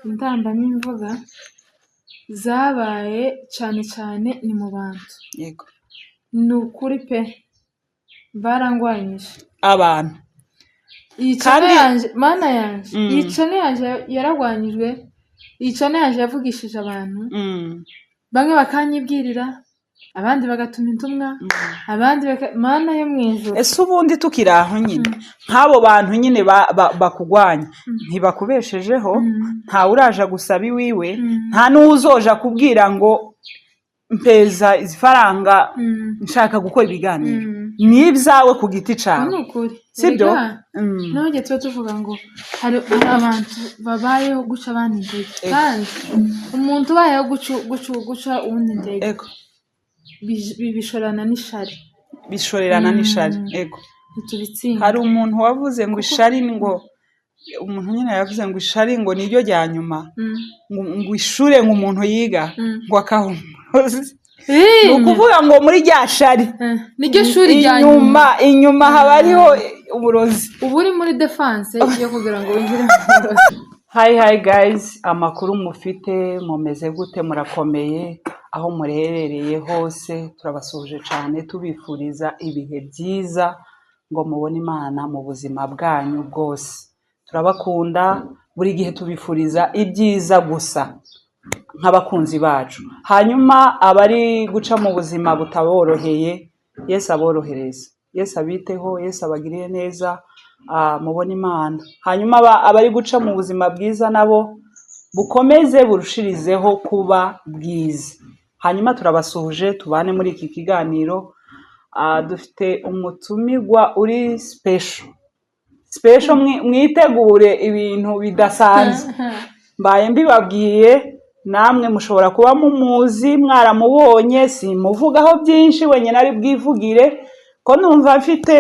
Intambamyi mvuga zabaye cyane cyane ni mu bantu. Ni ukuri pe, barangwanyije. Abantu. Iyi Kandi channel yanje, mana yanje, iyi channel yanje yaragwanyijwe, iyi channel yanje yavugishije abantu, bamwe bakanyibwirira, abandi bagatuma intumwa, abandi baka, mana yo mu ijuru. Ese ubundi tukiri aho nyine, nk'abo bantu nyine bakugwanya, ntibakubeshejeho? Ntawe uraja gusaba iwiwe, nta n'uwuzoja kubwira ngo mpeza izi faranga, nshaka gukora ibiganiro. Ni ibyawe ku giti cawe. Ni ukuri. Sibyo? Erega, naho tuba tuvuga ngo hari abantu babayeho guca abandi intege, kandi umuntu ubayeho guca uwundi intege, bishorana n'ishari. Bishorerana n'ishari, ego. Ntitubitsinda. Hari umuntu wavuze ngo ishari ni ngo, umuntu nyine yavuze ngo ishari ngo niryo rya nyuma, ngo ishure ngo umuntu yiga ngo akahumurozi. Ni ukuvuga ngo muri rya shari Niryo shuri rya nyuma. Inyuma haba hariho uburozi. Uba uri muri defense yo kugira ngo winjire mu burozi. Hi hi guys, amakuru mufite? Mumeze gute? Murakomeye aho muherereye hose? Turabasuhuje cyane, tubifuriza ibihe byiza, ngo mubone Imana mu buzima bwanyu bwose. Turabakunda, buri gihe tubifuriza ibyiza gusa nk'abakunzi bacu. Hanyuma abari guca mu buzima butaboroheye, Yesu aborohereze, Yesu abiteho, Yesu abagirire neza, mubone Imana. Hanyuma abari guca mu buzima bwiza nabo bukomeze burushirizeho kuba bwiza. Hanyuma turabasuhuje, tubane muri iki kiganiro. Dufite umutumirwa uri special special, mwitegure ibintu bidasanzwe. Mbaye mbibabwiye, namwe mushobora kuba mumuzi, mwaramubonye. Simuvugaho byinshi, wenyine ari bwivugire, ko numva mfite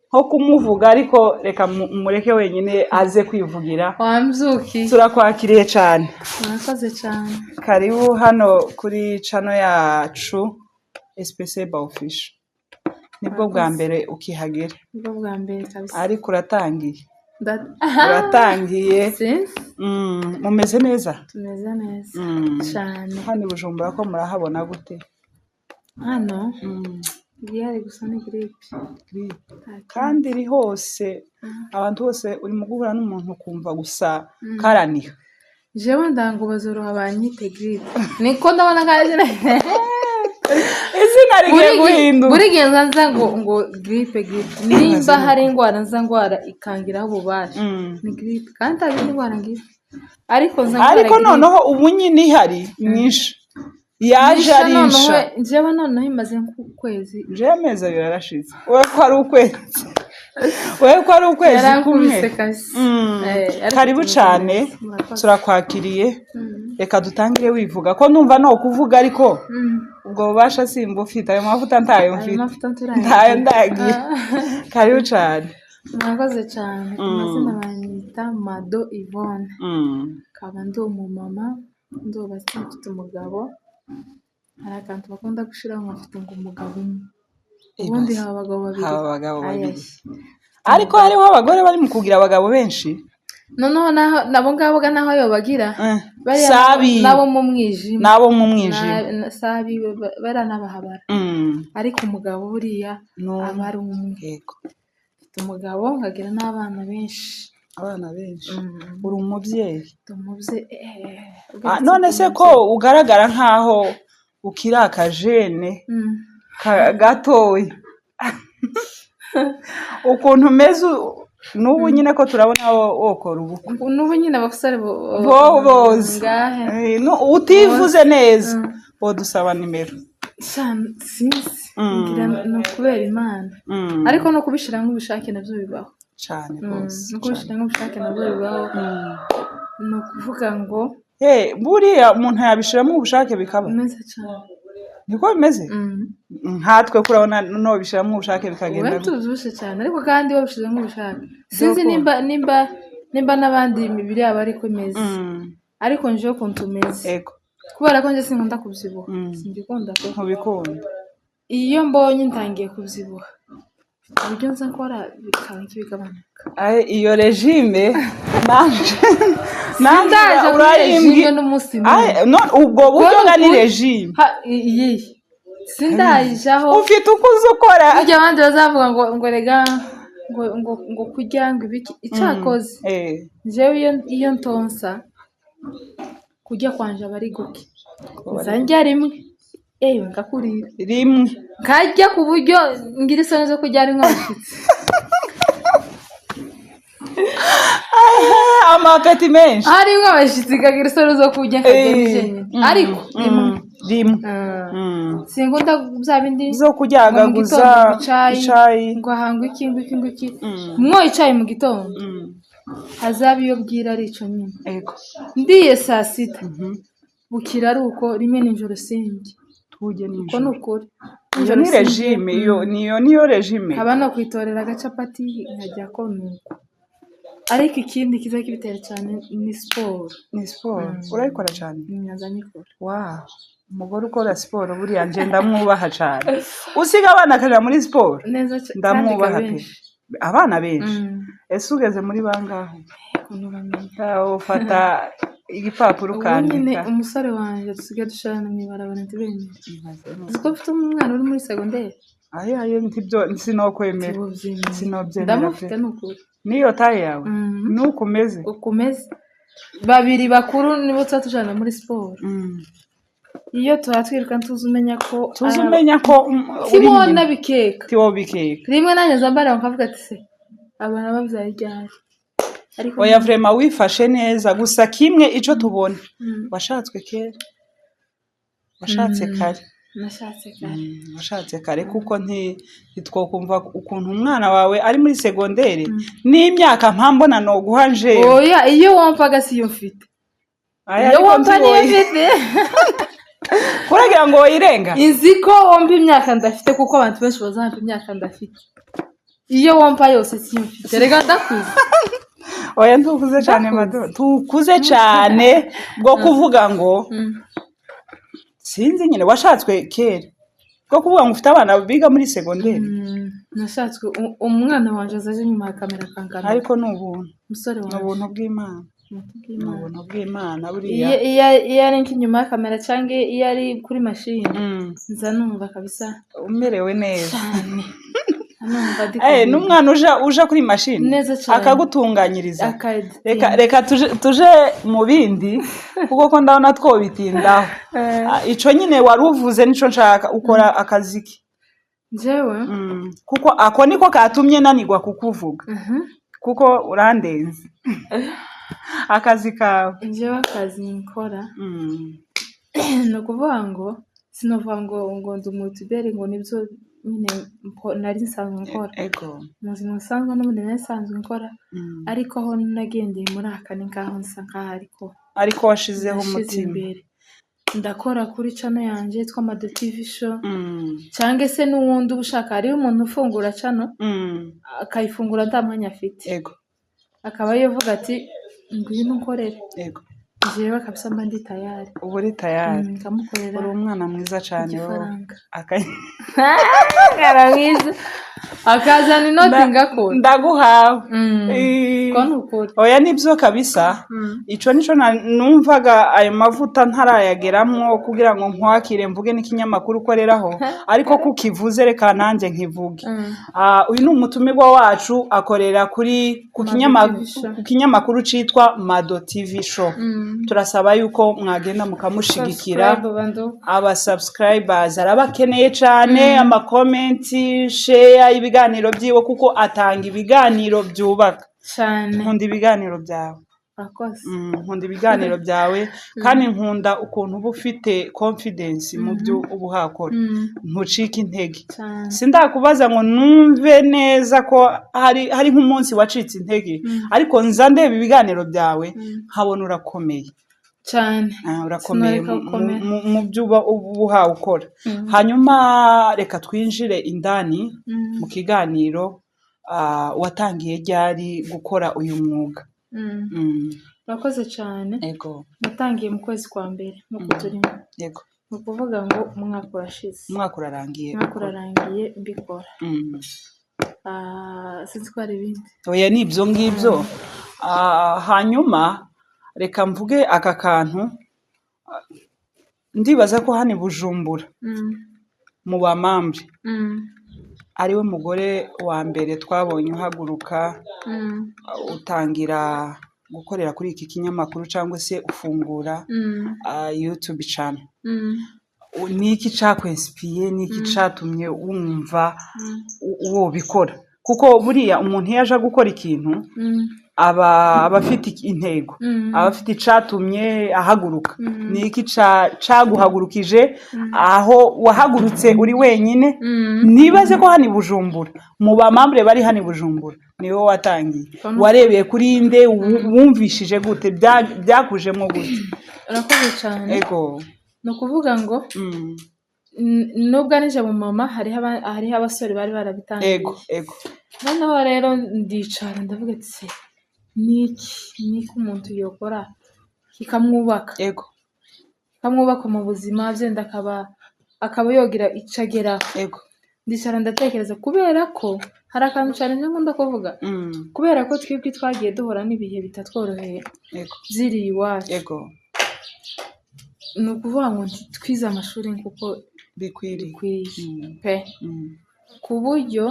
nko kumuvuga, ariko reka mureke wenyine aze kwivugira. Wambyukiye. Turakwakiriye cyane. Murakoze cyane. Karibu hano kuri channel yacu SPC Official. Nibwo bwa mbere ukihagera? Nibwo bwa mbere kabisa. Ariko uratangiye, uratangiye. Sinzi. Mumeze neza? Tumeze neza cyane. Hano i Bujumbura ko murahabona gute? Hano igihari gusa ni grippe. Grippe. Kandi iri hose, abantu bose urimo guhura n'umuntu ukumva gusa karaniha. Jewe ndango bazoroha banyite grippe, niko ndabona kaje. Izina rigiye guhinduka. Buri gihe nza ngo grippe, grippe. Nimba hari indwara nza ndwara ikangiraho ububasha, ni grippe, kandi nta zindi ndwara ngira, ariko nza ndwara Ariko grippe. Noneho ubu nyine ihari nyinshi yaje Nisha ari noneho. insha. Jewe noneho imaze nk'ukwezi. Nje amezi 2 arashize, wowe ko ari ukwezi, wowe ko ari ukwezi kumwe. Yarankubise kabisa. Ariko Karibu tumeze cyane. neza. Murakoze. Turakwakiriye. Reka dutangire wivuga, ko numva no kuvuga, ariko ubwo bubasha simba ufite, ayo mavuta ntayo Ayo mfite. mavuta turayagira. Ntayo ndagira. Karibu cyane. Murakoze cyane. Ku mazina banyita Mado Yvonne, nkaba ndi umumama, ndubatse, mfite umugabo. Hari akantu bakunda gushiraho ngo mfite ngo umugabo umwe, ubundi Ibaze. haba abagabo babiri. Haba abagabo babiri. Ayayi. Ariko hariho abagore bari mu kugira abagabo benshi. Noneho naho nabo ngabo ga naho yobagira, bariya Sabi. nabo mu mwijima. Nabo mu mwijima. Sabi bariya n'abahabara, ariko umugabo buriya aba ari umwe. Mfite umugabo, nkagira n'abana benshi. Abana benshi. Uri umubyeyi. Ndi umubyeyi. None se ko ugaragara nkaho ukiri akajene gatoya, ukuntu umeze n'ubu nyine ko turabona wokora ubukwe. N'ubu nyine abasore Bo boza. Ngahe. Utivuze neza, wodusaba nimero. Sha, sinzi. Ngira ni ukubera Imana, ariko no kubishiramo ubushake nabyo bibaho. Cyane rwose. No kubishiramo ubushake nabyo bibaho. Ni ukuvuga ngo Buriya umuntu yabishiramo ubushake bikaba. Bimeze cyane. Niko bimeze. Nkatwe kurabona no bishyiramo ubushake bikagenda Wowe gute? Tubyibushye cyane, ariko kandi wabishizemo ubushake, sinzi Byokunda. nimba n'abandi imibiri yabo ariko imeze, ariko njewe ukuntu tumeze, kubera ko nje sinkunda kubyibuha, simbikunda pe. Ntubikunda. Iyo mbonye ntangiye kubyibuha, uburyo nza nkora bikaba nk'ibigabanuka. Aye, iyo régime. Nanje nanjye Sindaja kuri urayimbwi regime n'umunsi n'umwe. Ay, no, ubwo buryo Ubwo nga ni ni ukuri. regime. Iyihe sindayijaho. Ufite uko uzi ukora. Burya abandi bazavuga ngo rega ngo kurya ngo ibiki icakoze. Jewe iyo ntonsa kurya kwanje aba ari guke, nza ndya rimwe, ewe ngakurira. Rimwe. Nkarya ku buryo ngira isoni zo kurya ari nk'abashitsi. Amapeti menshi. Harimwo abashitsi nkagira isoni zo kurya, nkarya jenyine, ariko rimwe. Rimwe. Sinkunda bya bindi zo ngo mu kuryagaguza gitondo ngo icayi, icayi. Ngo aha ngo iki ngo iki ngo iki, mwo icayi mu gitondo, hazaba iyo bwira ari ico nyine. Ndiye saa sita, bukira ari uko, rimwe nijoro sinjye. Tujye Uko ni nijoro. ukuri. Iyo Nijoro ni sinjye. regime, iyo niyo regime. Nkaba no kwitorera agacapati nkajya ko nuko. Ariko ikindi kiza kibitera cyane ni siporo. Ni siporo, urayikora cyane? Nkaza nyikora. Wow, umugore ukora siporo buriya nje ndamwubaha cyane. Usiga abana akaja muri siporo. Neza kandi Ndamwubaha pe. benshi. Abana benshi. Ese ugeze muri bangahe? Ukuntu bamenya. Ufata igipapuro Ubu nyine ukandika. umusore wanjye dusigaye dushirana mu ibarabara ntibemere. Uzi ko mfite umwana uri muri segonderi? Ayo ayo ntibyo sinokwemera. Sibobyemera. Sinobyemera pe. Ndamufite ni ukuri. Niyo taye yawe? Nuko umeze. Ukomeze. Babiri bakuru nibo tuba tujana muri siporo. Iyo tuhatwiruka tuzi umenya ko Tuzi umenya ko uri tibona nyina. bikeka. Tiwo bikeka. Rimwe nanjye nzambara nkavuga ati se abana babyaye ryari? Ariko Oya, vraiment wifashe neza, gusa kimwe ico tubona, washatswe kera, washatse kare. Nashatse kare. Washatse kare kuko ntitwokumva ukuntu umwana wawe ari muri segonderi n'imyaka mpambona noguha njewe. Oya, iyo wampaga siyo mfite. Aya, Iyo ariko wampa niyo ntiwoyi- mfite. Kuragira ngo woyirenga. Nzi ko wompa imyaka ndafite, kuko abantu benshi bazampa imyaka ndafite. Iyo wompa yose siyo mfite, reka ndakuze. Oya, ntukuze cyane. Ndakuze. Mado, tukuze cyane bwo kuvuga ngo sinzi nyine, washatswe kera bwo kuvuga ngo ufite abana biga muri segonderi. Nashatswe umwana wanje azaje nyuma ya kamera kankamera. Ariko ni ubuntu. Umusore Ni wanje. ubuntu bw'Imana. Ubuntu Ni bw'Imana. ubuntu bw'Imana buriya. Iyo ari nk'inyuma ya kamera cyangwa iyo ari kuri mashini, nza numva kabisa Umerewe neza. cyane, numva ndi Eh, n'umwana uja kuri mashini Neza cyane. akagutunganyiriza. Akaeditinga. Reka tuje mu bindi kuko ko ndabona twobitindaho. Ah, ico nyine wari uvuze nico nshaka. Ukora akazi ki? Njyewe? Kuko ako niko katumye nanigwa kukuvuga, kuko urandenze akazi kawe. Njyewe akazi nkora, ni ukuvuga ngo sinovuga ngo ndi umutuberi, ngo nibyo nyine nari nsanzwe nkora. Mu buzima busanzwe n'ubundi nari nsanzwe nkora, ariko aho nagendeye muri aka ni nkaho nsa nkaho ariko Ariko washizeho nashyize umutima. imbere. Ndakora kuri channel yanjye yitwa Mado TV Show, cyangwa se n'uwundi uba ushaka. Hariho umuntu ufungura channel, akayifungura nta mwanya afite, akaba yavuga ati ngwino unkorere. Jewe kabisa mba ndi tayari. Uba uri tayari. Nkamukorera Uri umwana mwiza cyane wowe. igifaranga. Umwana mwiza akazana inoti ngakora. Ndaguhawe. Ko ni ukuri. Oya, nibyo kabisa. Ico nico numvaga ayo mavuta ntarayageramwo kugira ngo nkwakire mvuge n'ikinyamakuru ukoreraho, ariko kukivuze reka nanjye nkivuge. Ah, uyu ni umutumirwa wacu, akorera kuri ku Mado TV Show. ku kinyamakuru citwa Mado TV Show. Turasaba yuko mwagenda mukamushigikira. Subscribe bandu. Aba subscribers arabakeneye cyane, amakomenti, share ibiganiro byiwe, kuko atanga ibiganiro byubaka. Cyane. Nkunda ibiganiro byawe. Urakoze. Nkunda ibiganiro byawe kandi nkunda ukuntu uba ufite confidence mu byo uba uhakora. Ntucike intege. Cyane. Sindakubaza ngo numve neza ko hari nk'umunsi wacitse intege, ariko nza ndeba ibiganiro byawe nkabona urakomeye. Cyane. Ah, urakomeye Sinareka gukomera. mu byo uba uhawe ukora. Hanyuma reka twinjire indani mu kiganiro. Watangiye ryari gukora uyu mwuga? Urakoze cyane. Natangiye mu kwezi kwa mbere nk'uko turimo. Ni ukuvuga ngo umwaka urashize. Umwaka urarangiye. Umwaka urarangiye mbikora. Sinzi ko hari ibindi. Oya, ni ibyo ngibyo. Hanyuma reka mvuge aka kantu. Ndibaza ko hano i Bujumbura mu bamambure ariwe mugore wa mbere twabonye uhaguruka, utangira gukorera kuri iki kinyamakuru cyangwa se ufungura YouTube channel. Ni iki cyakwinspiye? Ni iki cyatumye wumva wobikora? Kuko buriya umuntu iyo aje gukora ikintu aba afite intego, aba afite icatumye ahaguruka. Ni iki caguhagurukije aho wahagurutse uri wenyine? Nibaze ko hano i Bujumbura, mu bamambure bari hano i Bujumbura, niwe watangiye. Warebeye kuri nde? Wumvishije gute? Byakujemo gute? Urakoze cyane. Ego. Ni ukuvuga ngo nubwo anije mu mama, hariho abasore bari barabitangiye. ego ego Noneho rero ndicara ndavuga ati: "Se niki umuntu yokora kikamwubaka, kikamwubaka mu buzima, byenda akaba yogira icyo ageraho?" Ndicara ndatekereza, kubera ko hari akantu cyane nkunda kuvuga, kubera ko twebwe twagiye duhura n'ibihe bitatworoheye ziriya iwacu. Ni ukuvuga ngo twize amashuri kuko bikwiriye bikwiye pe, ku buryo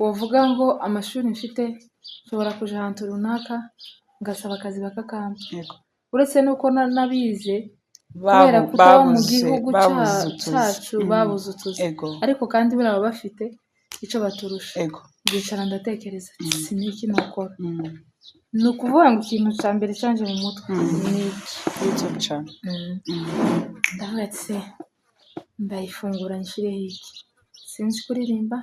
wovuga ngo amashuri mfite nshobora kuja ahantu runaka ngasaba akazi bakakampa, uretse n'uko n'abize kubera kutaba mu gihugu Babuze utuzi. cyacu, babuze utuzi. Ariko kandi buriya baba bafite icyo baturusha. Ndicara ndatekereza, si niki nokora? Ni ukuvuga ngo ikintu cya mbere cyanje mu mutwe ni iki. YouTube channel. Ndavuga ati: "Se ndayifungura nshyireho iki? Sinzi kuririmba,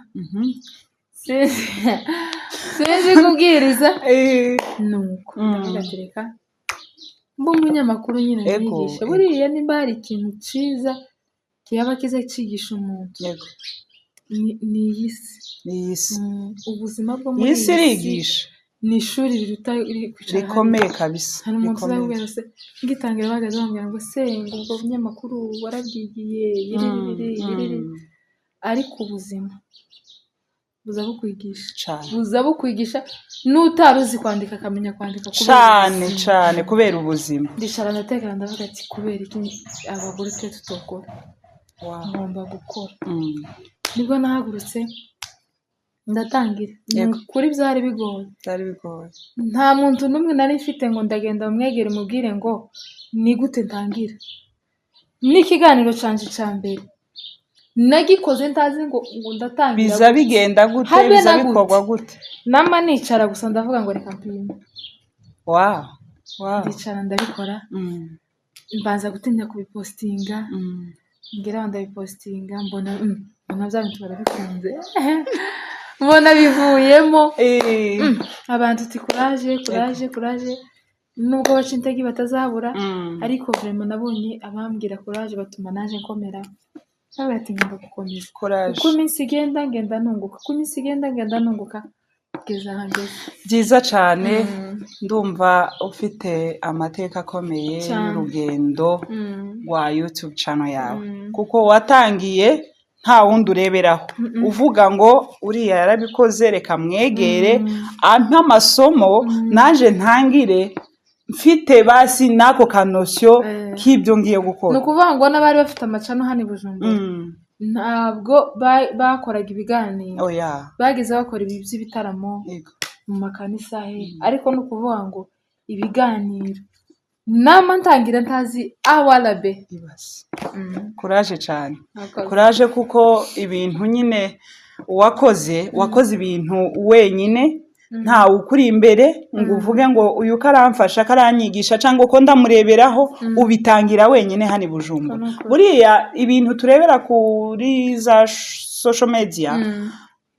sinzi kubwiriza." Nuko ndavuga ati: "Reka mbe umunyamakuru nyine, nigishe." Buriya nimba hari ikintu cyiza kiyaba kiza cyigisha umuntu, ni iyi si. Ni iyi si. Ubuzima bwo muri Iyi si iyi si irigisha. ni ishuri riruta riri kwicara hariya. Rikomeye kabisa. Hari umuntu Rikomeye. uzakubwira se ngitangira, bahagaze bambwira ngo: "Se ngo ubwo bunyamakuru warabwigiye yiriri yiriri?" Ariko ubuzima buza bukwigisha, Cane. buza bukwigisha, n'utari uzi kwandika akamenya kwandika kubera Cane. ubuzima. Cane, kubera ubuzima. Ndicara ndatekera, ndavuga ati: "Kubera iki abagore twe tutokora? Ngomba gukora." Nibwo nahagurutse ndatangira. Ni ukuri byari bigoye. Byari bigoye. Nta muntu n'umwe nari mfite ngo ndagenda mwegere mubwire ngo ni gute ntangira. N'ikiganiro canje ca mbere nagikoze ntazi ngo ndatangira Biza gute. bigenda gute? Habe Biza na gute. bikorwa gute? Nama nicara gusa ndavuga ngo reka mpime. Wow. Ndicara ndabikora, mbanza gutinya kubipostinga, ngeraho ndabipostinga, mbona bya bintu barabikunze, mbona bivuyemo. Abantu uti: "Courage, courage, courage." Nubwo baca intege batazabura, ariko vraiment nabonye abambwira courage batuma naje nkomera. Nawe ati: "Ngomba gukomeza." Courage. Uko iminsi igenda ngenda nunguka, uko iminsi igenda ngenda nunguka, kugeza aha ngeze. Byiza cyane. Ndumva ufite amateka akomeye Cyane. y'urugendo rwa YouTube channel yawe, kuko watangiye nta wundi ureberaho, uvuga ngo uriya yarabikoze, reka mwegere ampe amasomo, naje ntangire mfite basi n'ako kanosiyo k'ibyo ngiye Ni gukora. ukuvuga ngo n'abari bafite amachannel hano i Bujumbura ntabwo bakoraga ibiganiro. Oya. Bageze bakora ibi by'ibitaramo mu makanisa he, ariko ni ukuvuga ngo ibiganiro nama ntangira ntazi A wala B. Ibaze. Courage cyane. Murakoze. Courage, kuko ibintu nyine wakoze ibintu wenyine, ntawe ukuri imbere ngo uvuge ngo uyu karamfasha, karanyigisha, cyangwa ko ndamureberaho. Ubitangira wenyine hano i Bujumbura. Ko ni ukuri. Buriya ibintu turebera kuri za social media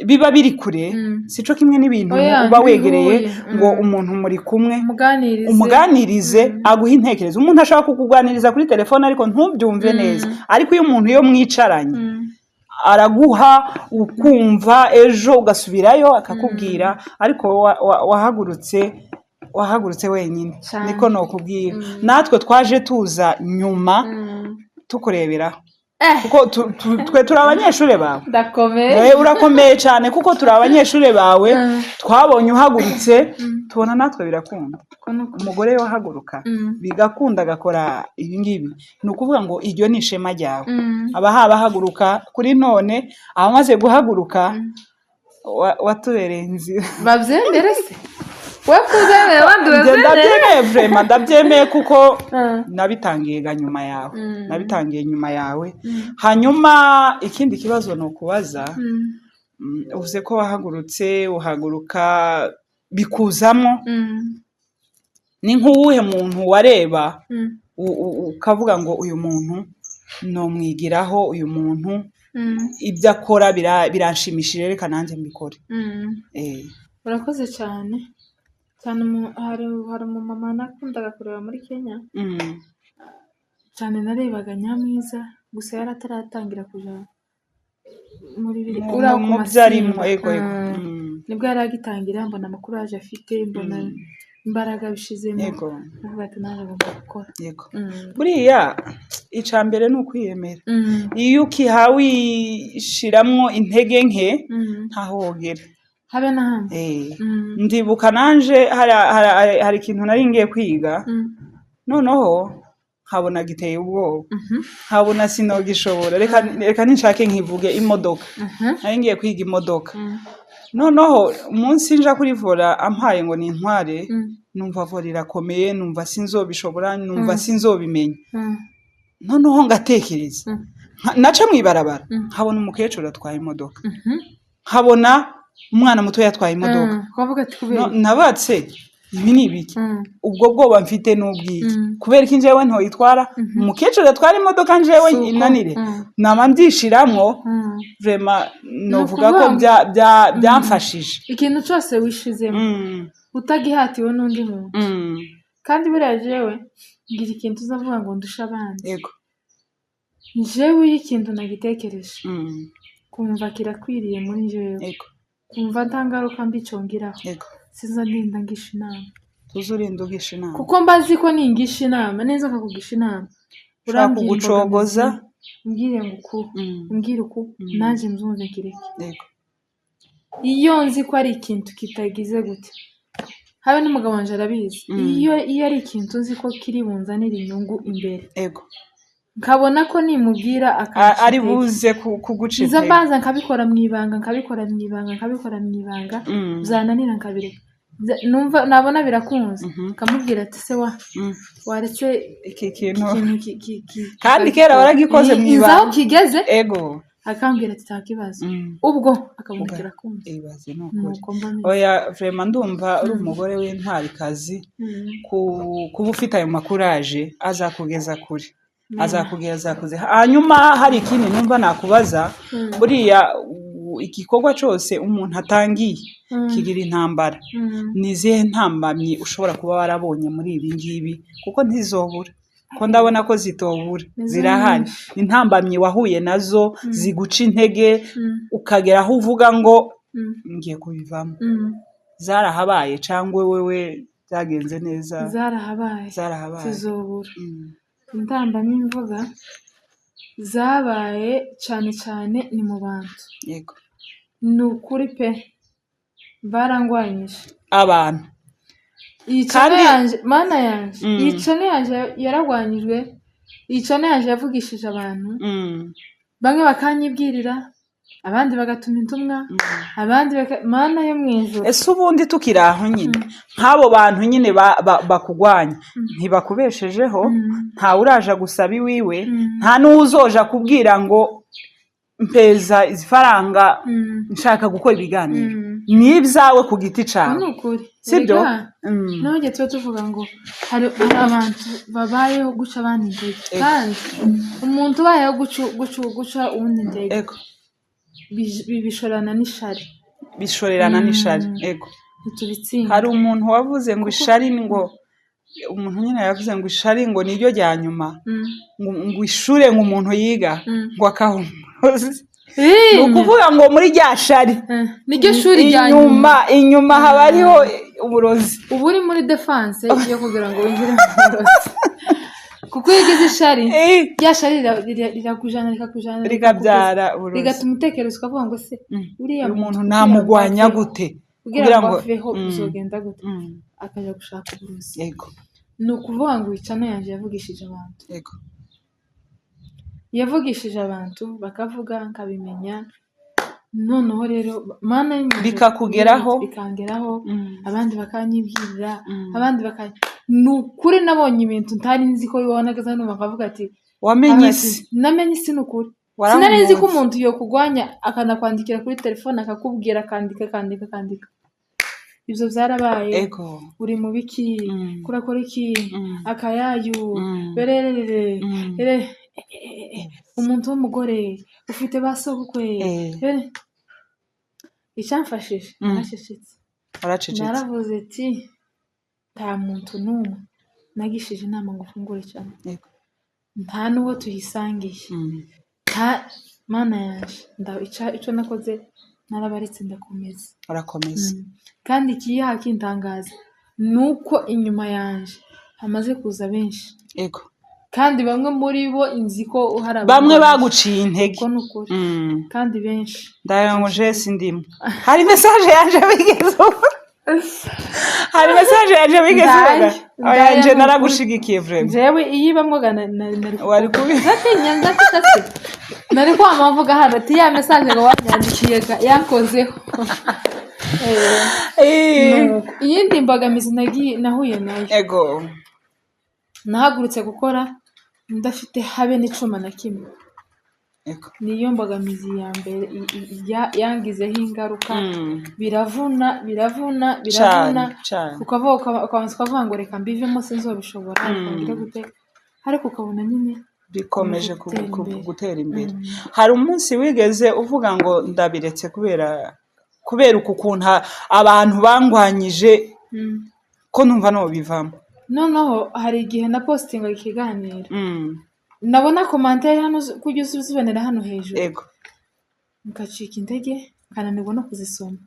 biba biri kure, sico kimwe n'ibintu Oya, uba wegereye ntibihuye. ngo umuntu muri kumwe, Umuganirize. umuganirize, aguha intekerezo. Umuntu ashobora kukuganiriza kuri telefone ariko ntubyumve neza, ariko iyo umuntu iyo mwicaranye araguha ukumva, ejo ugasubirayo akakubwira. Ariko wahagurutse wenyine. Cyane. Niko nokubwira, natwe twaje tuza nyuma tukureberaho. Kuko twe turi abanyeshuri bawe. Ndakomeye. Urakomeye cyane, kuko turi abanyeshuri bawe. Twabonye uhagurutse, tubona natwe birakunda. Ko ni ukuri. Umugore wahaguruka bigakunda, agakora ibi ngibi, ni ukuvuga ngo iryo ni ishema ryawe. Aba haba haguruka kuri none, abamaze guhaguruka, watubereye inzira. Babyemere se? We kubyemera, abandi Njye babyemere. Ndabyemeye, vraiment ndabyemeye, kuko nabitangiye ga nyuma yawe. Nabitangiye nyuma yawe. Hanyuma ikindi kibazo ni ukubaza, uvuze ko wahagurutse, uhaguruka bikuzamo, ni nk'uwuhe muntu wareba ukavuga ngo uyu muntu nomwigiraho, uyu muntu ibyo akora biranshimishije, reka nanjye mbikore? Urakoze cyane cyane. Hari umumama nakundaga kureba muri Kenya cyane, narebaga Nyamwiza, gusa yari ataratangira kuja muri biri uriya ku mu byo arimo. Masimba. Ego. Nibwo yari agitangira, mbona amakuru yaje afite, mbona imbaraga abishizemo, ndavuga ati nawe agomba gukora. Buriya icya mbere ni ukwiyemera. Iyo ukiha wishiramwo intege nke, ntaho wogera. Habe na hamwe. Ndibuka nanje hari ikintu nari ngiye kwiga, noneho nkabona giteye ubwoba, nkabona sinogishobora. Reka ninshake nkivuge, imodoka. Nari ngiye kwiga imodoka. Noneho umunsi nja kuri volant, ampaye ngo nintware, numva volant irakomeye, numva sinzobishobora, numva sinzobimenya. Noneho ngatekereza, naca mw'ibarabara, nkabona umukecuru atwaye imodoka, nkabona umwana muto yatwaye imodoka. Ukavuga ati kubera No, nabatse ibi ni ibiki? Ubwo bwoba mfite n'ubwiki? Kubera ko njyewe ntoyitwara, umukecuru atwara imodoka, njyewe Si uko. inanire? Nama mbyishiramwo. Vraiment novuga ko ukuvuga ngo- byamfashije. Ikintu cyose wishizemo utagihatiwe n'undi muntu. Kandi buriya jewe ngira ikintu uzavuga ngo ndushe abandi. Jewe iyo ikintu nagitekereje, kumva kirakwiriye muri jewe, kumva nta ngaruka mbi congeraho, sinza ndinda ngisha inama. Tuzi urinda ugisha inama. Kuko mba nzi ko ningisha inama neza, nkakugisha inama, Ushobora urambwira kugucogoza. imbogamizi, umbwire ngo uku, umbwire uku, nanjye mbyumve kireke. Iyo nzi ko ari ikintu kitagize gute, habe n'umugabo wanje arabizi, iyo ari ikintu nzi ko kiri bunzanire inyungu imbere, nkabona ko nimubwira akanca Ari intege, buze kuguca nza intege. mbanza nkabikora mu ibanga, nkabikora mu ibanga, nkabikora mu ibanga, byananira nkabireka. Numva nabona birakunze, nkamubwira ati se wa waretse iki kintu ikintu Kandi kera waragikoze mu Nzi aho ibanga. kigeze. Akambwira ati nta kibazo. Ubwo akabona kirakunze. Ibaze, ni ukuri. Nuko mba meze. Oya, vraiment ndumva uri umugore w'intwarikazi. Kuba ufite ayo makuraje azakugeza kure, azakugeza kure. Hanyuma hari ikindi numva nakubaza. Buriya igikorwa cyose umuntu atangiye kigira intambara. Ni izihe ntambamyi ushobora kuba warabonye muri ibi ngibi? Kuko ntizobura, ko ndabona ko zitobura. Nizo Zirahari. nyinshi. Intambamyi wahuye nazo ziguca intege, ukagera aho uvuga ngo ngiye kubivamo, zarahabaye cyangwa wewe byagenze neza? Zarahabaye. Zarahabaye. Zizobura. Intambamyi mvuga zabaye cyane cyane ni mu bantu. Ni ukuri pe, barangwanyije. Abantu. Iyi channel yanje, mana yanje, iyi channel yanje yaragwanyijwe, iyi channel yanje yavugishije abantu, bamwe bakanyibwirira, abandi bagatuma intumwa, abandi baka, mana yo mu ijuru. Ese ubundi tukiri aho nyine, nk'abo bantu nyine bakugwanya, ntibakubeshejeho? Ntawe uraja gusaba iwiwe, nta n'uwuzoja kubwira ngo mpeza izi faranga, nshaka gukora ibiganiro. Ni ibyawe ku giti cawe. Ni ukuri. Sibyo? Erega, naho igihe tuba tuvuga ngo hari abantu babayeho guca abandi intege, kandi umuntu ubayeho guca uwundi intege, bishorana n'ishari. Bishorerana n'ishari, ego. Ntitubitsinda. Hari umuntu wavuze ngo ishari, ngo umuntu nyine yavuze ngo ishari ngo niryo rya nyuma, ngo ishure ngo umuntu yiga, ngo akahumurozi. Ni ukuvuga ngo muri rya shari Niryo shuri rya nyuma. Inyuma haba hariho uburozi. Uba uri muri défense yo kugira ngo winjire mu burozi. Kuko Kuko iyo ugize ishari, rya shari rirakujana, rikakujana, rikabyara uburozi, rigatuma utekereza ukavuga ngo se uriya uyu muntu namugwanya gute kugira ngo aveho, uzogenda gute? Akajya gushaka uburozi. Ni ukuvuga ngo icano yanjye yavugishije abantu, yavugishije abantu bakavuga nkabimenya. Noneho rero Mana bikakugeraho, bikangeraho, abandi bakanyibwirira, abandi ni ukuri nabonye ibintu ntari nzi ko bibonaga, hano bakavuga ati wamenye isi, namenye isi. Ni ukuri sinari nzi ko umuntu yokugwanya akanakwandikira kuri telefone, akakubwira, akandika, akandika, akandika. Ibyo byarabaye. Uri mu biki? Kurakora iki? Akayayu bererere, umuntu w'umugore ufite ba sobukwe. Icyamfashije, naracecetse. Naravuze ati nta muntu n'umwe nagishije inama ngo ufungure cyane, nta n'uwo tuyisangiye, nta Mana yanjye. Icyo nakoze, narabaretse, ndakomeza. Urakomeza. Kandi ikiyaha kintangaza ni uko inyuma yanjye hamaze kuza benshi, kandi bamwe muri bo nzi ko hari bamwe baguciye intege. Uko ni ukuri, kandi benshi. Ndayanguje sindimo. Hari message yanje bigeze hari message yanje bigeze ubona? Oya, nje naragushigikiye vraiment. Njyewe iyo ibamwo wari kubi nzatinya, nzafite se nari kwama mvuga hano ati ya message ngo wanyandikiye yankozeho. Iyindi mbogamizi nagiye nahuye nayo, nahagurutse gukora ndafite habe n'icuma na kimwe. Niyo mbogamizi ya mbere yangizeho ingaruka. Biravuna, biravuna, biravuna, ukavuga, ukabanza ukavuga ngo reka mbivemo, sinzobishobora, reka ngire gute, ariko ukabona nyine bikomeje gutera imbere. Gutera imbere. Hari umunsi wigeze uvuga ngo ndabiretse kubera uku kuntu abantu bangwanyije, ko numva nobivamo? Noneho hari igihe na postinga ikiganiro, nabona commentaire hano kujya uzibonera hano hejuru, ngacika intege, nkananirwa no kuzisoma.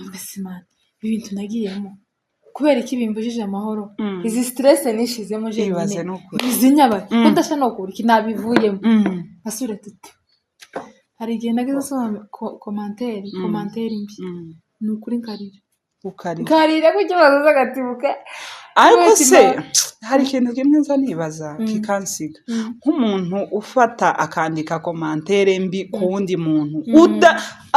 Agasimana ibintu nagiyemo, kubera iki bimbujije amahoro? Izi stress nishizemo Ibaze. jenyine N'ukuri. Izinyabaye ko ndasha no kubura iki nabivuyemo, asubira tuti hari igihe nageze nsoma commentaire, commentaire mbi, ni ukuri nkarira. Ukarira. Nkarira ku kibazo z'agatibuka. Ariko Kubera se hari ikintu kimwe nza nibaza kikansiga, nk'umuntu ufata akandika commentaire mbi ku wundi muntu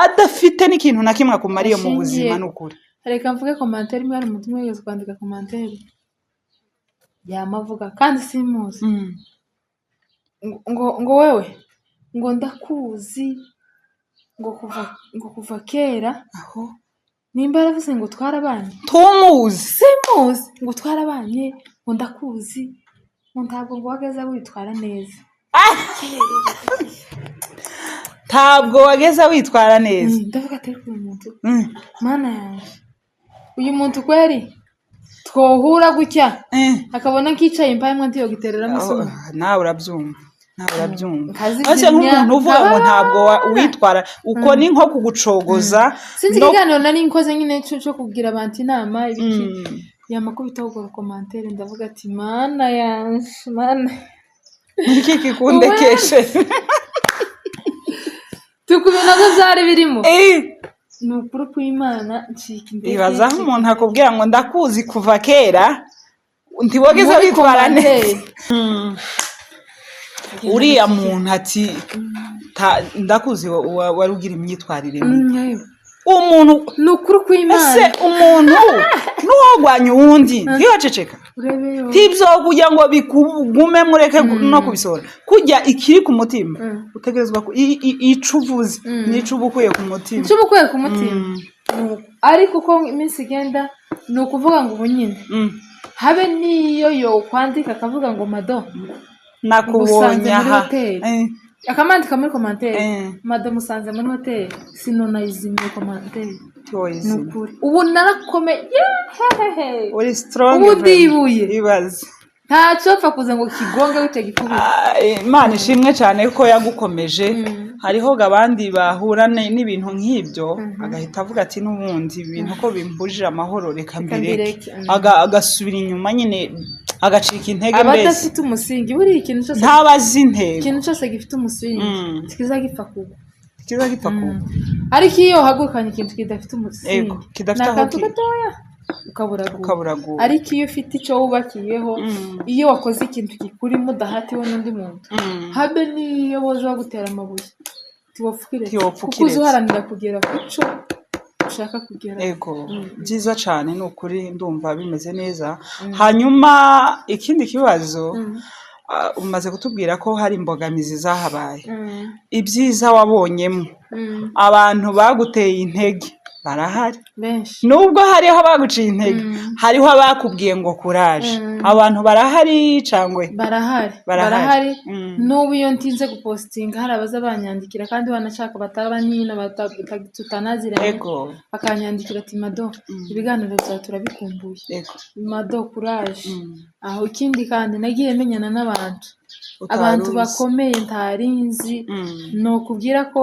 adafite n'ikintu na kimwe akumariye mu buzima, Ashingiye ni ukuri. Reka mvuge commentaire imwe. Hari umuntu umwe wigeze kwandika commentaire, yamavuga kandi simuzi, ngo wewe ngo ndakuzi, ngo kuva kera, Aho nimba yaravuze ngo twarabanye. Tumuzi. Simuzi, ngo twarabanye, ngo ndakuzi, ngo ntabwo ngo wageze witwara neza. Ntabwo wageze witwara neza. Ndavuga ati ariko uyu muntu, Mana yanjye, uyu muntu kweri twohura gutya akabona nkicaye impamwe ntiyogitereramo isumo. Nawe urabyumva, nawe urabyumva. Nkazizimya, Ese nk'umuntu uvuga ngo ntabwo witwara uko, ni nko kugucogoza. Sinzi, ikiganiro nari nkoze nyine cyo kugira abantu inama ibiki, yamakubitaho ubwo commentaire, ndavuga ati Mana yanjye, Mana. Niki kikundekeshe? Tukubi nabyo byari birimo. Ni ukuri kw'Imana, ncika intege. Ibaza Ncika nk'umuntu intege. akubwira ngo ndakuzi kuva kera, ntiwogeze Muri witwara commentaire. neza. Uriya muntu ati ndakuzi wari ugira imyitwarire mibi." Umuntu Ni ukuri kw'Imana. Ese umuntu n'uwogwanya uwundi ntiyoceceka? Urebeyo. Tibyo kugira ngo bikugume, mureke no kubisohora kujya ikiri ku mutima. Utegerezwa ico uvuze nico uba ukuye ku mutima. Icyo uba ukuye ku mutima. Ariko uko iminsi igenda, ni ukuvuga ngo ubu nyine habe n'iyo yokwandika akavuga ngo Mado Nakubonye ngusanze muri aha. hoteli. Akamandika muri commentaire, "Mado musanze muri hoteli," sinonayizimiye commentaire. Ni Ntiwoyizima. ukuri ubu narakomeye, yehehehe. Uri strong. Ubu Vraiment. ndibuye. Ibaze. Ntacyo pfa kuza ngo kigonge gutya gikubite. Ah, Imana ishimwe cyane ko yagukomeje. Hariho abandi bahura n'ibintu nk'ibyo, agahita avuga ati n'ubundi ibintu ko bimbujije amahoro, reka mbireke. Mbireke. Agasubira inyuma nyine. Agacika intege Aba mbese. adafite umusingi. Buriya ikintu cyose, Ntabazi intego. ikintu cyose gifite umusingi kiza gipfa kugwa. Kiza gipfa kugwa. Ariko iyo uhagurukanye ikintu kidafite umusingi, Ego, kidafite ni aho akantu gatoya ukaburagura. Ukaburagura. Ariko iyo ufite icyo wubakiyeho, iyo wakoze ikintu kikurimo udahatiwe n'undi muntu, habe n'iyo boza bagutera amabuye, ntiwopfa ukiretse, Ntiwopfa kuko uzi ukiretse. uharanira kugera ku cyo ushaka kugera. Ego, byiza cyane, ni ukuri ndumva bimeze neza. Hanyuma ikindi kibazo, umaze kutubwira ko hari imbogamizi zahabaye. Ibyiza wabonyemo, abantu baguteye intege barahari? Benshi. Nubwo hariho abaguciye intege, hariho abakubwiye ngo courage. Abantu barahari cyangwa? Barahari. Barahari. Barahari. N'ubu iyo ntinze gupostinga, hari abaza banyandikira, kandi banashaka bataba nyine tutanaziranye, bakanyandikira ati: "Mado, ibiganiro byawe turabikumbuye. Mado, courage." Aho ikindi kandi nagiye menyana n'abantu, Utari abantu uzi. bakomeye ntari nzi. Ni ukubwira ko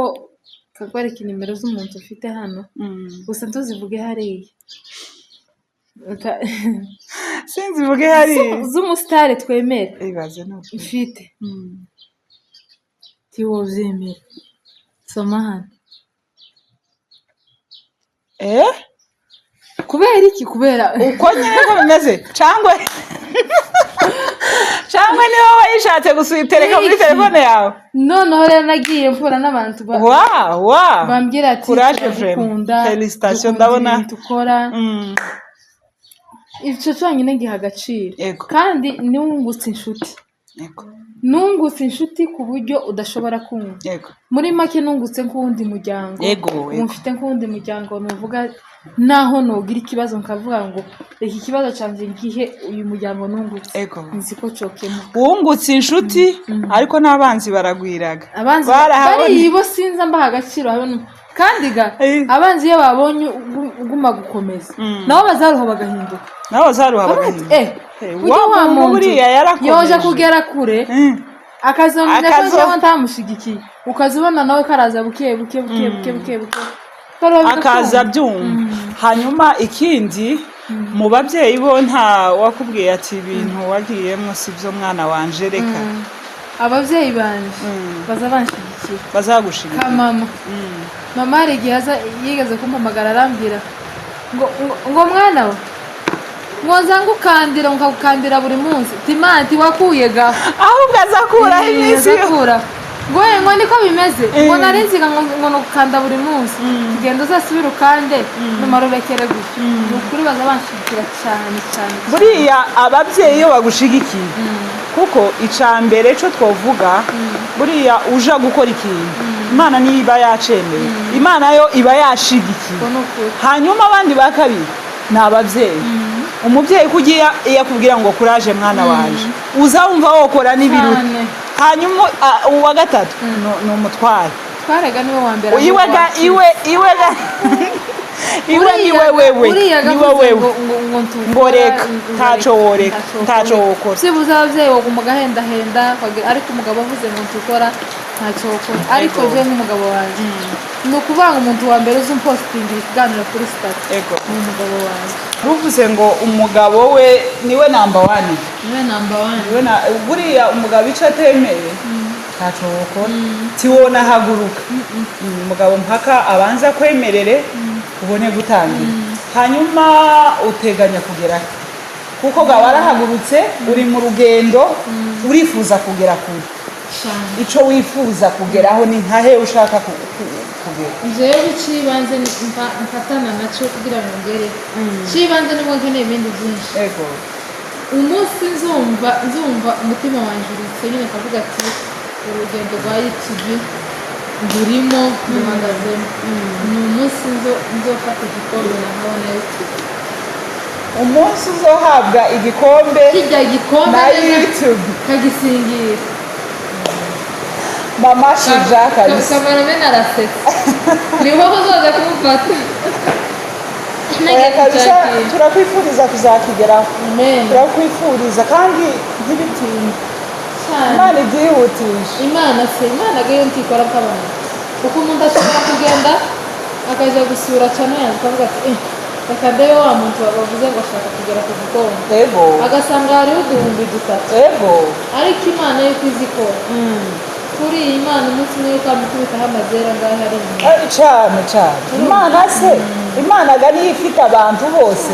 kakwereka inimero z'umuntu ufite hano, gusa ntuzivuge hariya. Sinzivuge hariya. Z'umusitari twemera. Ibaze ni ukuri. Mfite, ntiwobyemera, soma hano. Eh? Kubera iki? Kubera Uko nyine ko bimeze, cyangwa niba wayishatse gusa uyitereka muri Iki? telefone yawe. Noneho rero nagiye mpura n'abantu wa wa bambwira ati: Courage. "Turagukunda, Vraiment, félicitations. dukunda Ndabona. ibintu ukora." Icyo cyonyine giha agaciro. Kandi nungutse inshuti. Nungutse inshuti ku buryo udashobora kumva. Muri make nungutse nk'uwundi muryango. Ubu mfite nk'uwundi muryango, nuvuga naho nugira ikibazo nkavuga ngo reka ikibazo cyanjye ngihe uyu muryango nungutse, nzi ko cyokemuka. Wungutse inshuti, ariko n'abanzi baragwiraga. Abanzi Barahabona. bariya bo sinza mbaha agaciro habe kandi ga abanzi iyo babonye uguma gukomeza, nabo bazaruha bagahinduka. Nabo bazaruha Bavuga ati, bagahinduka. "Eh, burya wa wa muntu muntu buriya yarakomeje." yoje kugera kure, akazomenya ko njyewe ntamushigikiye, ukazibona nawe karaza buke buke buke buke buke buke. Karuha Akaza bigakunda. abyumva. Hanyuma ikindi, mu babyeyi bo nta wakubwiye ati: "Ibintu wagiyemo si byo, mwana wanje, reka"? Ababyeyi banje baza banshyigikiye. Bazagushimira. Ka mama, mama hari igihe aza yigeze kumpamagara arambwira ngo "Mwana we," ngo "nza ngukandira, nkagukandira buri munsi." Timanti wakuye ga. Ahubwo aza akuraho iminsi yo Azakura ngo "We," ngo "niko bimeze," ngo "nari nziga," ngo "nugukanda buri munsi, tugenda uzasubire ukande, numara urekere gutyo." Ni ukuri baza banshigikira cyane cyane. Buriya ababyeyi iyo bagushigikiye, kuko icya mbere cyo twavuga, buriya uja gukora ikintu, Imana niyo iba yacemeye, Imana yo iba yashigikiye. Ubwo ni ukuri. Hanyuma abandi ba kabiri ni ababyeyi. Umubyeyi ko ugiye iyo akubwira ngo "Courage, mwana wanje," uza wumva wokora n'ibiruta. Cyane. Hanyuma uwa gatatu ni umutware. Twarega niwe wa mbere. Iwe ga, iwe iwe ga, iwe niwe wewe. Uriya Niwe gavuze wewe. ngo ntukora, Ngo reka, ngo ntaco reka, woreka, ntaco wokora. Byibuze ababyeyi baguma ugahendahenda, ariko umugabo avuze ngo ntukora, ntacyo wokora. Ariko je nk'umugabo wanjye, ni ukuvuga ngo umuntu wa mbere uzi umpostingira ikiganiro kuri status ni umugabo wanjye. Ruvuze ngo umugabo we niwe number one. Niwe number one. Niwe na buriya umugabo icyo atemeye ntaco wokora, tiwona haguruka. Umugabo mpaka abanza kwemerere ubone gutangira. Hanyuma uteganya kugera he? Kuko ga warahagurutse, uri mu rugendo, urifuza kugera kure. Cyane. Ico wifuza kugeraho ni nka he ushaka kugera? Jewe icibanze mfatana nacyo kugira ngo ngere icibanze, nubwo nkeneye ibindi byinshi, umunsi nzumva umutima wanjye uritse nyine, akavuga ati urugendo rwa YouTube ndurimo, nduhagazemo, ni umunsi nzofata igikombe nahawe na YouTube. Umunsi uzohabwa igikombe kijya gikombe na neza, YouTube. Kagisingira. Mama Shuja kabisa. Cameraman arasetse, ni wowe uzoza kumufata. Oya kabisa, turakwifuriza kuzakigeraho. Amen. Turakwifuriza kandi ntibitinde. Cyane. Imana ibyihutishe. Imana se, Imana gayo ntikora nk'abantu, kuko umuntu ashobora kugenda akajya gusura channel yanjye akavuga ati eh Reka ndebe wa muntu bavuze ngo ashaka kugera ku gikombe, agasanga hariho 3000. Ariko Imana yuko izi ko kuri iyi Imana umunsi umwe yuko amukubitaho amazera ngaho ari inyuma. Cane cane. Imana se, Imana ga niyo ifite abantu bose,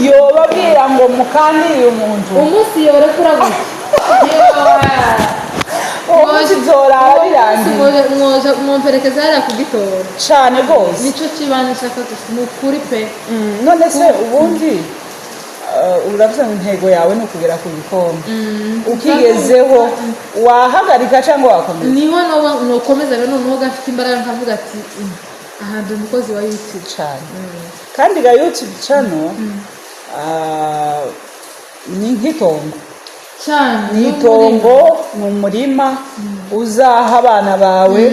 yobabwira ngo mukandire umuntu. Umunsi yorekura gutya. Uwo munsi nzorara birangiye. Mwomperekeza hariya kugitora. Cane rwose. Nico kibanza nshaka gusa, ni ukuri pe. None se ubundi uravuze ngo intego yawe ni ukugera ku gikombe, ukigezeho wahagarika cyangwa wakomeza? Niho nokomeza rero, noneho gafite imbaraga nkavuga ati: "Aha ndi umukozi wa YouTube." Cyane. Kandi ga YouTube channel ni nk'itongo. Cyane. Ni itongo, ni umurima uzaha abana bawe,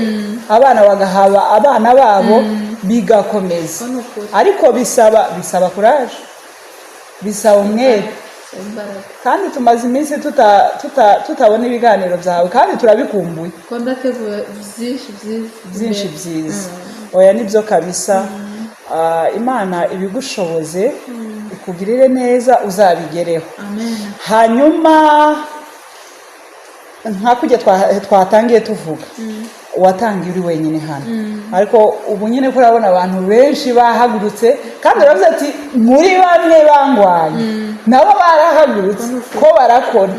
abana bagahaba abana babo, bigakomeza. Ni ukuri. Ariko bisaba courage, bisaba umwete. Imbaraga. Kandi tumaze iminsi tutabona ibiganiro byawe, kandi turabikumbuye. Ko ndategura byinshi byiza. Byinshi imbere. byiza. Oya, nibyo kabisa. Imana ibigushoboze, ikugirire neza, uzabigereho. Amen. Hanyuma nka kujya twatangiye tuvuga, watangiye uri wenyine hano, ariko ubu nyine ko urabona abantu benshi bahagurutse, kandi uravuze ati muri bamwe bangwanye nabo barahagurutse ko barakora.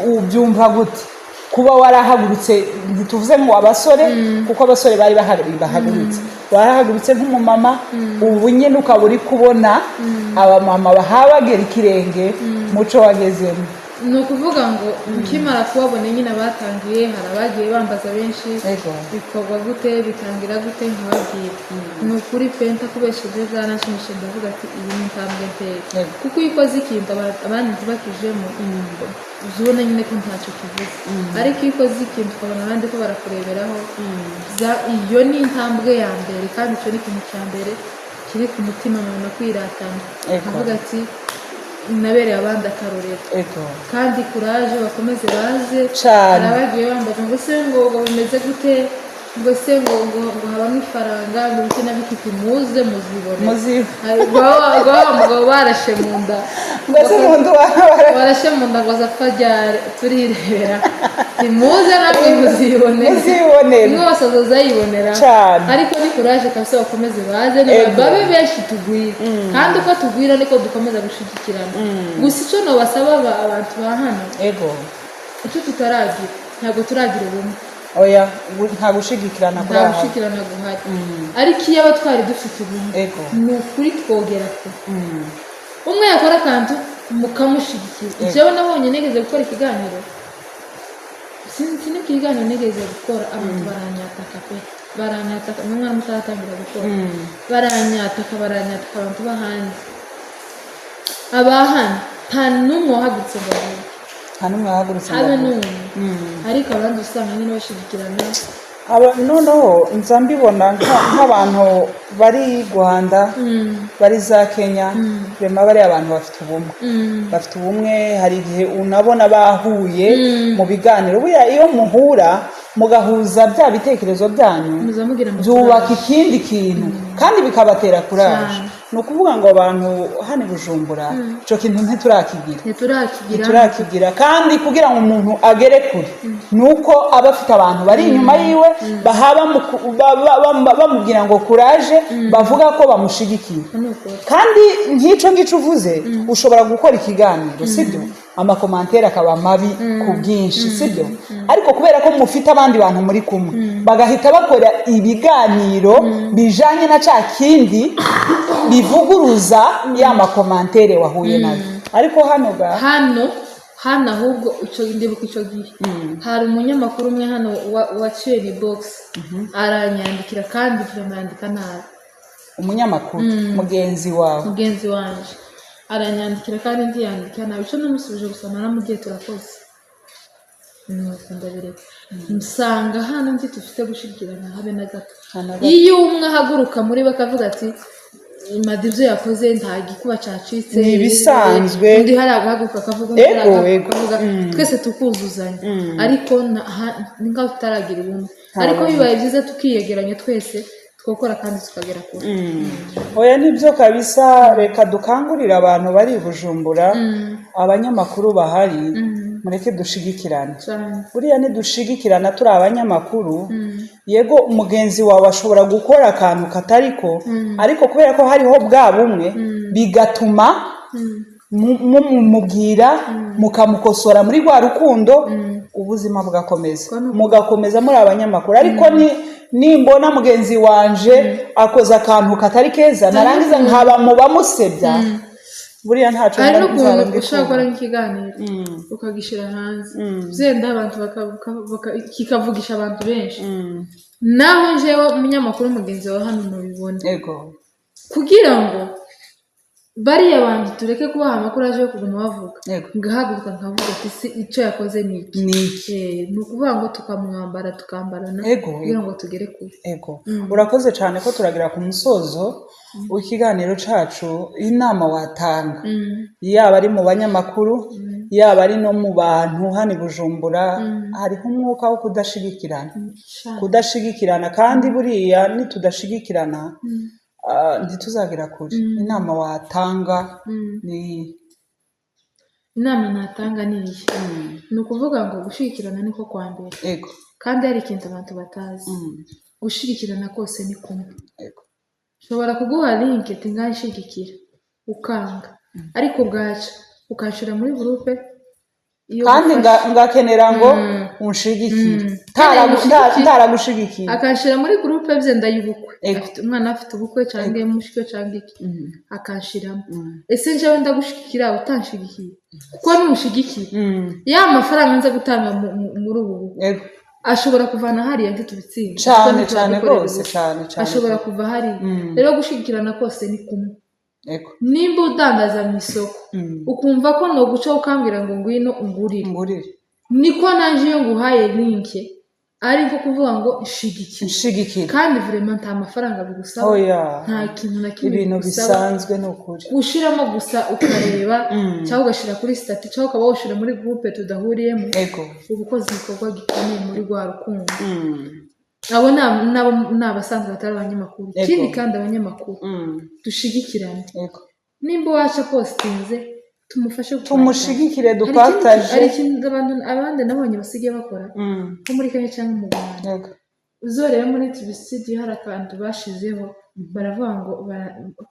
Ubyumva gute kuba warahagurutse? Ntituvuze ngo abasore, kuko abasore bari bahari bahagurutse, warahagurutse nk'umumama, ubu nyine ukaba uri kubona abamama bahabagera ikirenge muco wagezemo. Ni ukuvuga ngo nkimara kubabona nyine abatangiye, hari abagiye bambaza benshi: "Bikorwa gute? Bitangira gute?" Nkababwira. Ni ukuri pe, ntakubesheje, bwaranshimishije. Ndavuga ati iyi ni intambwe nteye, kuko iyo ukoze ikintu abandi ntibakijemo, uza ubona nyine ko ntacyo kivuze. Ariko iyo ukoze ikintu ukabona abandi ko barakureberaho, iyo ni intambwe ya mbere. Kandi icyo ni ikintu cya mbere kiri ku mutima nkabona kwiratana, nkavuga ati nabereye abandi akarorero. Kandi courage, bakomeze baze. Cane. Hari abagiye bambaza ngo se ngo bimeze gute, ngo se ngo habamo ifaranga, ngo ibiki na biki. Muze muzibone. Ngo wa mugabo barashe mu nda. Ngo se umuntu Barashe mu nda ngo azapfa ryari? Turirebera. Nimuze namwe muzibone. Muzibonere. Umwe wese azaza yibonera. Cane. Ariko ni courage kabisa, bakomeze baze babe benshi, tugwire. Kandi uko tugwira niko dukomeza gushyigikirana. Gusa icyo nobasaba abantu ba hano, icyo tutaragira, ntabwo turagira ubumwe. Oya, nta gushigikirana kuri Nta aha. gushikirana guhari. Ariko iyo aba twari dufite ubumwe, ni ukuri twogera kure. Umwe yakora akantu mukamushyigikira. Jewe nabonye nigeze gukora ikiganiro, sinzi n'ikiganiro nigeze gukora, abantu baranyataka pe, baranyataka. Umwana mutaratangira gukora, baranyataka, baranyataka. Abantu bo hanze, abahano, nta n'umwe wahagurutse ngo avuge. Nta n'umwe wahagurutse ngo Habe avuge. n'umwe. Ariko abandi usanga nyine bashigikirana. Noneho nza mbibona nk'abantu bari Rwanda, bari za Kenya, rema bariya abantu bafite ubumwe, bafite ubumwe. Hari igihe unabona bahuye mu biganiro. Buriya iyo muhura mugahuza bya bitekerezo byanyu, Muza mugira ngo byubaka ikindi kintu kandi bikabatera courage. Cyane. Ni ukuvuga ngo abantu hano i Bujumbura icyo kintu ntiturakigira. Ntiturakigira. Ntiturakigira. Kandi kugira ngo umuntu agere kure ni uko aba afite abantu bari inyuma yiwe, bahaba bamubwira ngo courage, bavuga ko bamushigikiye. Ni ukuri. Kandi nk'icyo ngicyo uvuze, ushobora gukora ikiganiro, sibyo, ama commentaires akaba mabi ku bwinshi, sibyo, ariko kubera ko mufite abandi bantu muri kumwe, bagahita bakora ibiganiro bijanye na cya kindi bivuguruza ya ma commentaires wahuye nayo. Ariko hano ga Hano ahubwo icyo ndibuka, icyo gihe hari umunyamakuru umwe hano waciye ni box, aranyandikira, kandi vraiment yandika nabi. Umunyamakuru mugenzi wawe? Mugenzi wanje aranyandikira, kandi ntiyandika nabi. Icyo namusubije gusa, naramubwiye turakoze, nuko ndabireka. Nsanga hano nzi dufite gushigikirana habe na gato. Nta na gato. Iyo umwe ahaguruka muri bo akavuga ati Madi ibyo yakoze nta gikuba cyacitse, Ni ibisanzwe. undi hari agahaguruka akavuga, undi hari agahaguruka akavuga, twese tukuzuzanya. Ariko ni nkaho tutaragira ubumwe. Nta Ariko bumwe. bibaye byiza tukiyegeranya twese. Twokora kandi tukagera kure. Oya, nibyo kabisa. Reka dukangurire abantu bari i Bujumbura, abanyamakuru bahari, mureke dushigikirane. Cyane. Buriya nidushigikirana turi abanyamakuru, yego, mugenzi wawe ashobora gukora akantu katariko, ariko kubera ko hariho bwa bumwe, bigatuma mumubwira, mukamukosora muri rwa rukundo, ubuzima bugakomeza, mugakomeza muri abanyamakuru. Ariko ni nimbona mugenzi wanje akoze akantu katari keza, narangiza nkaba mu bamusebya, buriya ntaco Hari nzaba n'ukuntu mbikunda. ushobora gukora nk'ikiganiro ukagishyira hanze, byenda abantu kikavugisha abantu benshi, naho njyewe umunyamakuru mugenzi wawe hano ntubibona, kugira ngo bariya bantu tureke kubaha amakuru aje yo kuguma bavuga, ngahaguruka nkavuga ati: "Si icyo yakoze ni iki?" Ni iki? Ni ukuvuga ngo tukamwambara, tukambarana kugira ngo tugere kure. Ego, urakoze cyane ko turagera ku musozo w'ikiganiro cacu. Inama watanga, yaba ari mu banyamakuru, yaba ari no mu bantu hano i Bujumbura, hariho umwuka wo kudashigikirana, kudashigikirana, kandi buriya nitudashigikirana ntituzagera kure. Inama watanga ni? Inama natanga ni iyi: ni ukuvuga ngo gushyigikirana niko kwa mbere. Kandi hari ikintu abantu batazi: gushyigikirana kose ni kumwe. Nshobora kuguha link ati: "Ngaho nshigikira," ukanga, ariko bwaca ukanshyira muri groupe iyo Kandi gufasha. Ngakenera ngo unshigikire. Kandi Ntaragushigikiye. Akanshyira muri groupe byenda y'ubukwe, afite umwana, afite ubukwe cyangwa mushiki we cyangwa iki, akanshiramo. Ese njyewe ndagushigikira utanshigikiye? Kuko nushigikiye, ya mafaranga nza gutanga muri ubu bukwe ashobora kuvana hariya, ntitubitsinda. Cyane. Kuko Cyane. ntitubadukorera Rwose. ubukwe. Cyane cyane. Ashobora kuva hariya. Rero gushigikirana kose ni kumwe. Nimba udandaza mu isoko, ukumva ko noguca ukambwira ngo ngwino ungurire, Ngurire. niko naje iyo nguhaye link ari nko kuvuga ngo nshigikire. Nshigikire. Kandi vraiment nta mafaranga bigusaba, Oya. nta kintu na kimwe Ibintu bigusaba. bisanzwe, ni ukuri. Ushyiramo gusa ukareba, cyangwa ugashyira kuri status, cyangwa ukaba washyira muri groupe tudahuriyemo, uba ukoze igikorwa gikomeye muri rwa rukundo. Abo ni abasanzwe batari abanyamakuru. Ikindi kandi, abanyamakuru dushigikirane. Nimba uwacu apostinze, tumufashe gupartaja. Tumushigikire. Hari ikindi- Dupartaje. Hari ikintu abantu abandi nabonye basigaye bakora, nko muri Kenya cyangwa mu Rwanda. Uzorebe muri TV studio, hari akantu bashizeho, baravuga ngo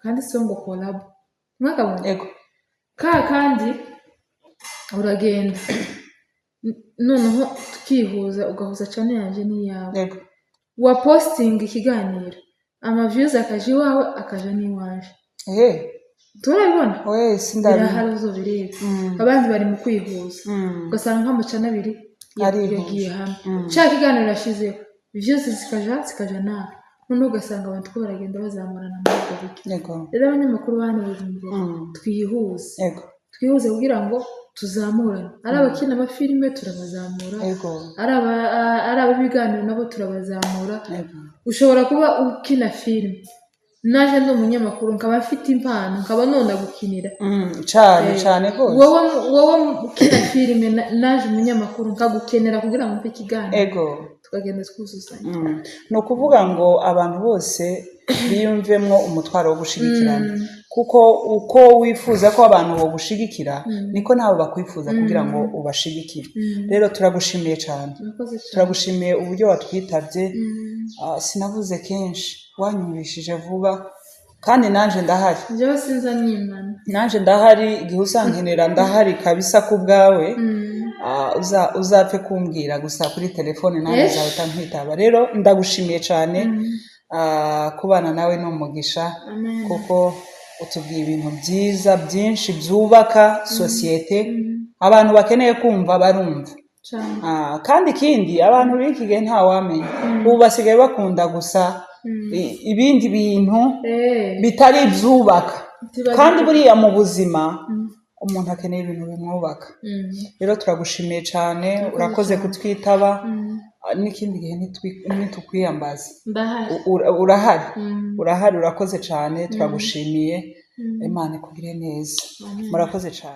kanditseho ngo collabo, mwakabonye? Ego. Ka kandi uragenda, noneho tukihuza, ugahuza channel yanjye n'iyawe, wa postinga ikiganiro, ama views akaja iwawe, akaja n'iwanje. Turabibona. We sindabibona. Birahari, uzobirebe. Abandi bari mu kwihuza, ugasanga nk'ama channel abiri Arihuje. yagiye hamwe, cya kiganiro yashizeho, views zikaja nawe, noneho ugasanga abantu ko baragenda bazamurana muri ubwo buryo. Rero abanyamakuru ba hano Bujumbura, twihuze. Twihuze kugira ngo tuzamurane. Ari abakina amafilime turabazamura, ari ab'ibiganiro nabo turabazamura. Ushobora kuba ukina filime, naje ndi umunyamakuru, nkaba mfite impano, nkaba nona gukinira. Cyane, cyane rwose. Wowe ukina filime, naje umunyamakuru nkagukenera kugira ngo mpe ikiganiro, tukagenda twuzuzanya. Ni ukuvuga ngo abantu bose biyumvemwo umutwaro wo gushigikirana, kuko uko wifuza ko abantu bagushigikira, niko nabo bakwifuza kugira ngo ubashigikire. Rero turagushimiye cyane. Murakoze cyane. Turagushimiye uburyo watwitabye. Sinavuze kenshi, wanyumvishije vuba, kandi nanje ndahari. Njyewe sinza nyimana. Nanje ndahari, igihe uzankenera ndahari kabisa ku bwawe. Uzapfe kumbwira gusa kuri telefone, nanjye nzahita nkwitaba. Rero ndagushimiye cyane. Kubana nawe ni umugisha, Amen. kuko utubwiye ibintu byiza byinshi byubaka sosiyete. Abantu bakeneye kumva barumva. Cyane. Kandi ikindi, abantu b'iki gihe ntawamenya, ubu basigaye bakunda gusa ibindi bintu bitari ibyubaka. Kandi buriya mu buzima umuntu akeneye ibintu bimwubaka. Rero turagushimiye cyane, urakoze kutwitaba. N'ikindi gihe nitukwiyambaza, Ndahari. Urahari. Urahari, urakoze cyane, turagushimiye. Imana ikugire neza. Amen. Murakoze cyane.